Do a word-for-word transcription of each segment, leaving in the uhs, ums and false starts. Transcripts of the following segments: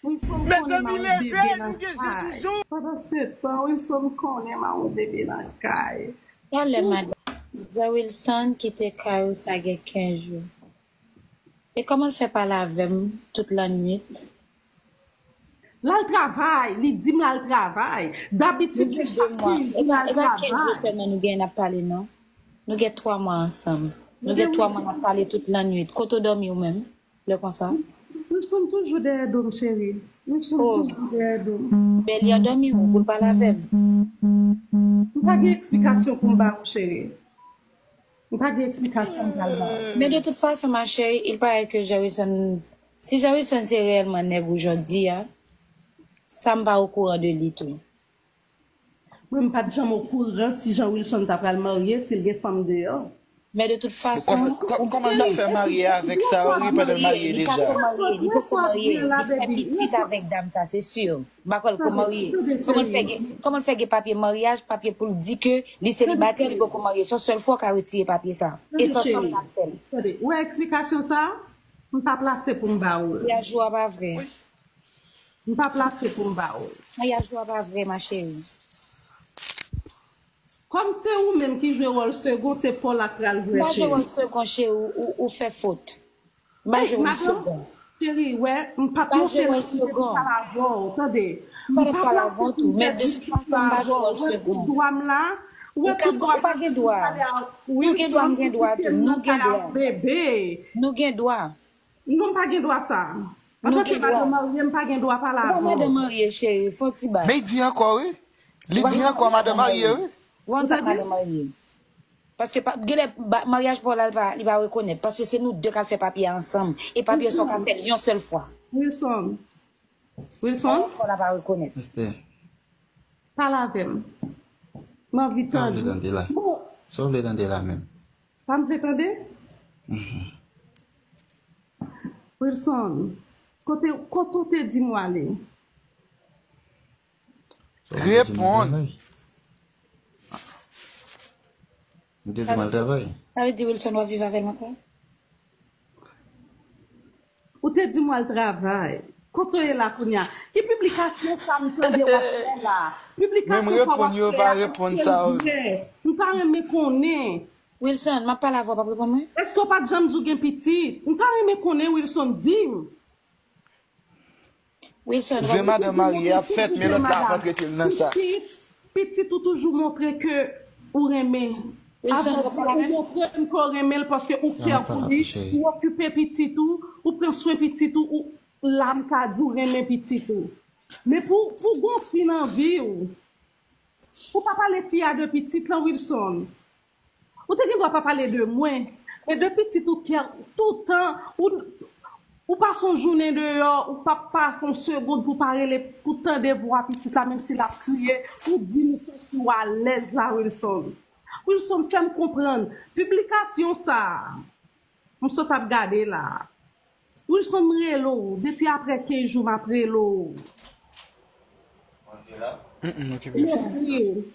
Wilson konnen m a yon bebe nan kay. Pandan se tan, Wilson konnen m a yon bebe nan kay. Talè, madanm. Zè Wilson kite kay ou sa gen kenz jou. E kòman l fè pale avè m tout lannwit? L al travay, li di m l al travay. Dabitid, se chak kenz jou l al travay. E pa kenz jou sèlman nou gen n ap pale, non. Nou gen twa mwa ansanm. Nou gen twa mwa n ap pale tout lannwit. Kote w dòmi ou menm, lè konsa? Wilson toujou dèyè do m, cheri. Wilson toujou dèyè do m. Men li andòmi ou pou l pale avè m. M pa gen eksplikasyon pou m ba ou, cheri. M pa gen eksplikasyon m pral ba w. Men de tout fason, ma chérie, il paraît que Jean Wilson, si Jean Wilson se reyèlman nèg ou jodi a, sa m pa okouran de li tou. Mwen, m pa t janm okouran si Jean Wilson ta pral marye, si l gen fanm deyò. Men de tout fason, kòman, kòman l ap fè marye avèk Saori pandan l marye deja? Li poko marye, li poko marye, li fè pitit avèk dam sa, se si. M pa kwè l ko marye. Kòman l fè gen, kòman l fè gen papye maryaj, papye pou l di ke li selibatè, li poko marye? Se yon sèl fwa w ka retire papye sa. E se ansanm n ap fè l. Tande, ou wè eksplikasyon sa a? M pa plase pou m ba ou l. Maryaj ou a pa vrè. M pa plase pou m ba ou l. Maryaj ou a pa vrè, ma chérie. Kòm se ou menm ki jwe wòl segon, se pa w la k pral vrè, cheri. M pa jwe wòl segon, cheri, ou, ou, ou fè fot. M pa jwe wòl segon. Cheri, wè, m p ap monte nan sijè pou pale avè w, tande. M p ap plase pou m pèdi tan avè w. Ou wè tout dwa m la, ou wè tout dwa m la, ou gen dwa, m gen dwa tou, nou gen dwa. Bebe. Nou gen dwa. Non, m pa gen dwa sa. Antanke madan marye, m pa gen dwa pale avè w. Ou pa madan marye, cheri, fè yon ti bay. Men li di ankò, wi. Li di ankò, madan marye, wi. Ou antanke madan marye. Paske pa, genlè, ba, maryaj pa w la, li pa, li pa rekonèt. Paske se nou de k al fè papye a ansanm. E papye sa w ka fè l yon sèl fwa. Wilson. Wilson. Maryaj pa w la pa rekonèt. Esther. Pale avè m. M anvi tande. Sa w vle tande la? Bon. Sa w vle tande la menm? Sa m vle tande? Mhm. Wilson, kote, kote w te di m w ale? Reponn. M te di m al travay. Sa vle di Wilson w ap viv avè l ankò? Ou te di m w al travay. Kote w ye la kounye a? Ki piblikasyon sa m tande w ap fè la? Piblikasyon sa w ap fè a, èske l vrè? M ta renmen konnen. Wilson, m ap pale avè w, w p ap reponn mwen? Èske w pa t janm di w gen pitit? M ta renmen konnen, Wilson, di m. Wilson, w ap reponn mwen? Zen madan marye ap fèt, men lòt la ap antre kel nan sa. Pitit, pitit ou toujou montre ke ou renmen. Wilson, w ap pale avè m? Ou montre m ke w renmen l paske ou kè pou li, ou okipe pitit ou, ou pran swen pitit ou, ou, la m ka di w renmen pitit ou. Men pou, pou gon fi nan vi w, ou pa pale fi a de pitit lan, Wilson. Ou te gen dwa pa pale de mwen, men de pitit ou kè toutan, ou, ou pase yon jounen deyò, ou p ap pase yon segonn pou pa rele, pou tande vwa pitit la, menm si l ap kriye, ou di m ou santi w alèz la, Wilson. Wilson, fè m konprann, piblikasyon sa a, m sot ap gade la. Wilson, m rele w, depi apre kenz jou m ap rele w. Mm, mm, ok, m ekri w.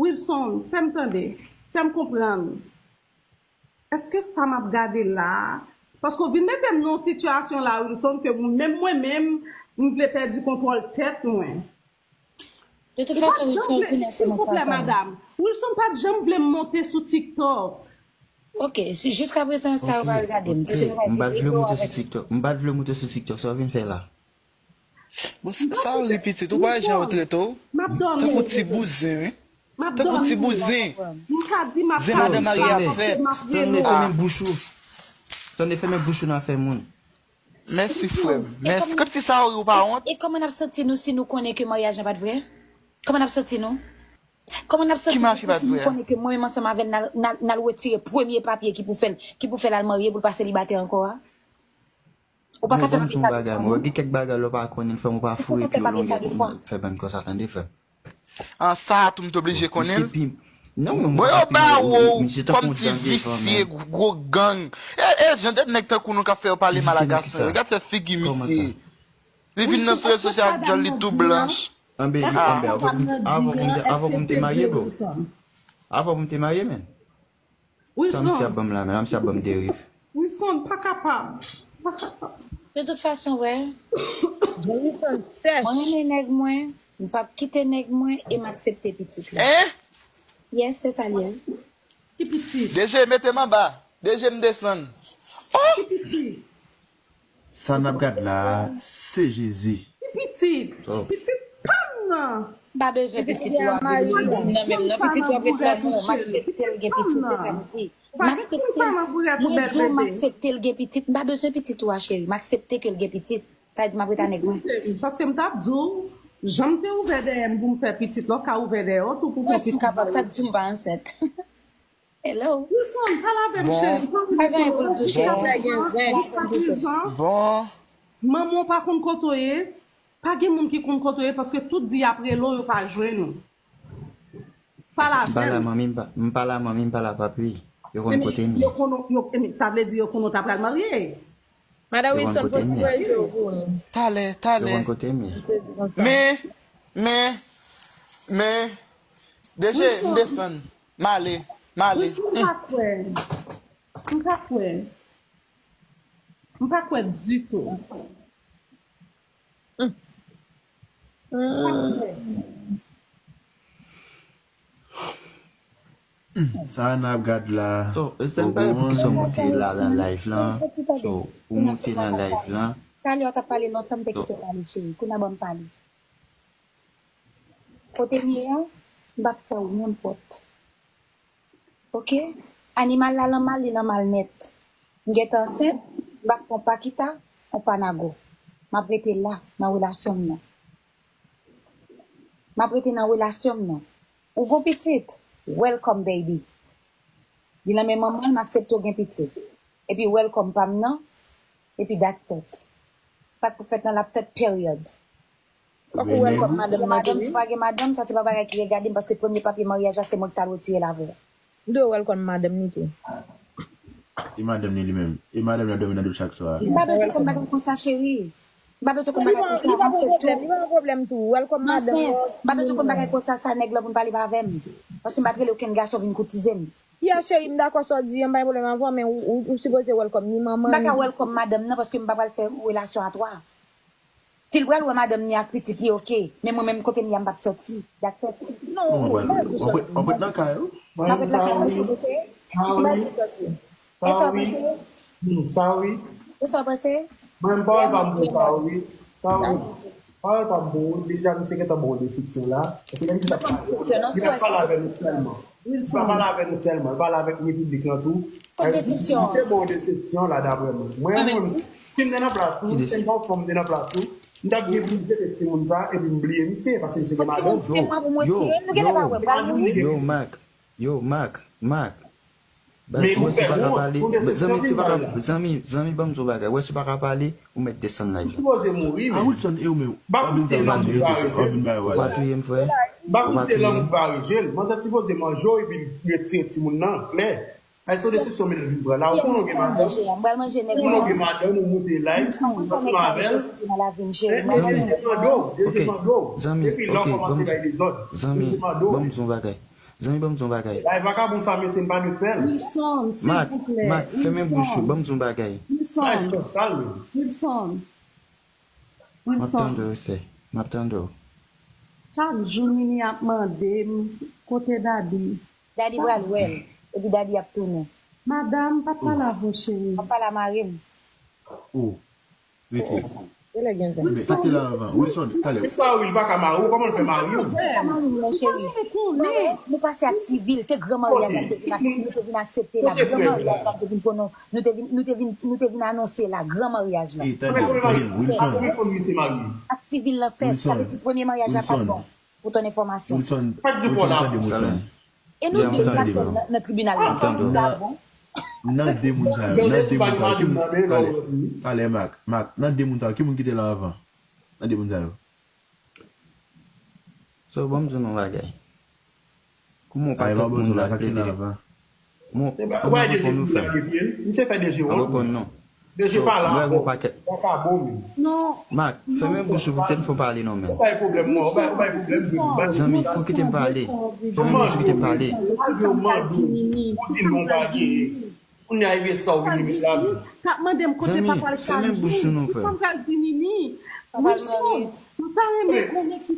Wilson, fè m tande, fè m konprann. Èske sa m ap gade la a? Paske w vin mete m nan yon sitiyasyon la, Wilson, ke menm mwen menm, m vle pèdi kontwòl tèt mwen. De tout fason, Wilson, ou konnen se mwen k ap pale. Silvouplè, madanm. Wilson pa t janm vle m monte sou TikTok. Ok, si jiskaprezan sa yo pa regade m. Ok, ok. M pa t vle w monte sou TikTok. M pa t vle w monte sou TikTok. Sa w vin fè la? Bon, sa w ri pitit, ou pa wè jan yo trete w? Tankou ti bouzen, wi. Tankou ti bouzen. M ka di m ap pale. Zen madan marye ap fèt. Stanley, fèmen bouch ou. Stanley, fèmen bouch ou nan afè moun. Mèsi, frè m. Mèsi. Kot fi sa w ri, ou pa wont? E kòman n ap santi nou si nou konnen ke maryaj la pa t vrè? Kòman n ap santi nou? Kòman n ap santi nou si nou konnen ke mwen menm ansanm avè l, n al, n al, n al retire premye papye ki pou fè l, ki pou fè l al marye pou l pa selibatè ankò a? Ou pa ka fè papye sa de fwa, non. Mwen gen kèk bagay lè w pa konnen l, fè m ou pa foure pye w lonje pou fè bann konsa, tande, frè m. An sa a tou m t oblije konnen l? Bon, yo ba w ou kòm ti visye, gwo gang. E, e, jan de nèg tankou nou k ap fè yo pale mal a gason yo. Gad fè figi misye. Li vin nan rezo sosyal, djòl li tou blanch. Anben, anben, avan pou m te, avan pou m te marye, bro. Avan pou m te marye, men. Sa misye ap ban m la, men, sa misye ap ban m deriv. Wilson, pa kapab. Pa kapab. De tout fason, wè. Wilson sèch. Mwen renmen nèg mwen, m p ap kite nèg mwen e m aksepte pitit la. Hein? Yes, se sa l ye. Ki pitit? D G, mete m anba. D G, m desann. Ki pitit? Sa n ap gad la a, se Jezi. Ki pitit? Oh. Pitit pa m nan. M pa bezwen pitit ou a vin nan menm nan. Pitit ou a vin nan menm, m aksepte l gen pitit, se sa m di. M aksepte l. Mwen di w m aksepte l gen pitit. M pa bezwen pitit ou a, cheri. M aksepte ke l gen pitit. Sa vle di m ap ret a nèg mwen. Paske m t ap di w, jan m te ouvè dèyè m pou m fè pitit la, w ka ouvè dèyè w tou pou w fè Yes, m pitit. Kapab. Sa di m pa ansent. Hello. Wilson, pale avè m, Bon. cheri. Pa Pa gen pou l di w, cheri. Sa gen zen. Bon. Manman w pa konn kote w ye. Pa gen moun ki konn kote w ye paske tout di y ap rele w, yo pa jwenn ou. Pale M pa avè la m. Manmi, m pa- m pa la manmi, m pa la papi. Yo konn kote m ye. Yo konn, yo, sa vle di yo konn ou ta pral marye. Madan Yo konn Wilson, kote fòk m ti ye. prezo pou mwen. Talè, Yo talè. Konn kote m ye. Men, men, men, D G, m desann. M ale, m ale. Wilson, m pa kwè. M pa kwè. M pa kwè ditou. M pa kwè. Sa n ap gad la. So, Esther, m pa wè poukisa w moute la nan live lan. So, ou moute nan live lan. Talè w t ap pale lontan, m te kite w pale, cheri. Kounye a ban m pale. Kote m ye a, m p ap fè w yon pòt. Oke? Animal la lan mal, li lan mal nèt. M gentan ansent, m p ap fè w pa kita, w pa nago. M ap rete la, nan relasyon m nan. M ap rete nan relasyon m nan. Ou gon pitit? Welcome, baby. Li nan men manman l, m aksepte w gen pitit. Epi welcome pa m nan, epi that's it. Sa k pou fèt nan l ap fèt, period. Fòk ou welcome madanm nan Madanm, tou, si wi. Pa gen madanm, sa se pa bagay ki regade m, paske premye papye maryaj la, se mwen ki t al retire l avè w. M dwe welcome madanm ni tou. E madanm ni li menm. E madanm nan dòmi nan do chak swa. M pa bezwen konn bagay konsa, cheri. M pa bezwen konn Li bagay pa konsa, li pa m gon ansent pwoblèm, tou. Li pa gon pwoblèm tou. Welcome M madanm. ansent. M pa bezwen konn bagay konsa, sa nèg la pou l pale pa avè m. Paske m pa t rele okenn gason vin koutize m. Yeah, cheri, m dakò sa w di an, m pa gen pwoblèm avè w, men ou, ou, ou sipoze welcome ni manman M pa ka ni. Welcome madanm nan, paske m pa pral fè relasyon a twa. Si l pral wè madanm ni ak pitit li, oke. Men mwen menm kote m ye a, m p ap sòti. That's it. Non, ou pa di sa. W ap ret nan kay ou? M ap ret nan kay mwen, cheri. Ou pa di sa. E sa w panse? Hmm, sa wi. E sa w panse? Mwen, pawòl pa m pou sa wi. Sa wi. Pawòl pa m pou ou. Deja, misye gentan ba w desepsyon la. Epi, li t ap pale. Li t ap pale avè nou sèlman. Li pa pale avè nou sèlman. Li pale avèk repiblik lan tou. Misye ba w desepsyon la, daprè mwen. Mwen, mwen, si m te nan plas ou, si m pa w fanm, m te nan plas ou, m t ap gen pou m jete timoun sa, epi m bliye misye, paske misye gen madanm. Se pa pou mwen tire, nou genlè pa wè bra nou. Yo, Mak. Yo, Mak. Mak. Baz, wè si w pa ka pale. Zanmi, si w pa ka, zanmi, zanmi, ban m di w bagay. Wè si w pa ka pale, ou mèt desann live la. Sipoze mouri, men. Wilson, e ou menm? Ba kout se nan bouch barije. W a touye m, frè. Ba kout se nan bouch barije. Manzè sipoze manje w epi retire timoun nan, klè. Ay, se yon desepsyon, men vin pran la. Ou konnen w gen madanm. Ou konnen w gen madanm, ou moute live, ou ansanm avè l. Epi Dye mande w, Dye mande w. Epi lè w kòmanse bay dezòd. Dye mande w. Zanmi, ban m di w bagay. Zanmi, ban m di w bagay. Ay, vakabon sa, mesye, m pa dwe fè l. Wilson, Mak, silvouplè. Mak, fèmen bouch ou, ban m di w bagay. Wilson. Ay, chòt sal, men. Wilson. M ap Wilson. Tande w, sè. M ap tande w. Chak jou Nini ap mande m kote Dadi. Dadi pral wè l. Epi Dadi ap tounen. Madanm, pa t pale avè w, cheri. M ap pale a mari m. Oh. Rete. Genlè gen zen. Sa te la anvan. Wilson, talè. Sa wi, li pa ka mari w, kòman l fè mari w? Pa mari m non, cheri. Nou pase ak sivil, se gran maryaj la, nou te vin ak-, nou te vin aksepte la, gran maryaj la, nou te vin konnen, nou te vin, nou te vin, nou te vin anonse la, gran maryaj la. Ey, tande, tande, Wilson. Konbyen fanmi se mari? Ak sivil lan fèt, sa vle di premye maryaj la pa t bon. Pou ton enfòmasyon. Wilson, Pa di Wilson, pou la. Tande, Wilson. E nou di Tande, la fè nan, nan tribinal la. Nan, nan de moun sa yo, nan de moun sa yo, ki moun, talè, talè, Mak, Mak, nan de moun sa yo, ki moun ki te la anvan? Nan de moun sa yo. So, ban m di w yon bagay. Kòman w pa kèk moun la plede? Kòman w reponn nou, frè m? Misye fè deje w wont. Reponn nou. Deje pa la ankò. Vakabon. Non. Mak, fèmen bouch ou pou tèt fò pale non, men. Ou bay pwoblèm, mwen. Ou bay, ou bay pwoblèm. Zanmi, fò kite m pale. Fèmen bouch ou kite m pale. Ou di non pa gen. Kounye a, ebyen, sa w vin met la. K ap mande m kote papa l chak jou. Zanmi, fèmen bouch ou non, frè. Kisa m pral di Nini? Wilson, m ta renmen konnen ki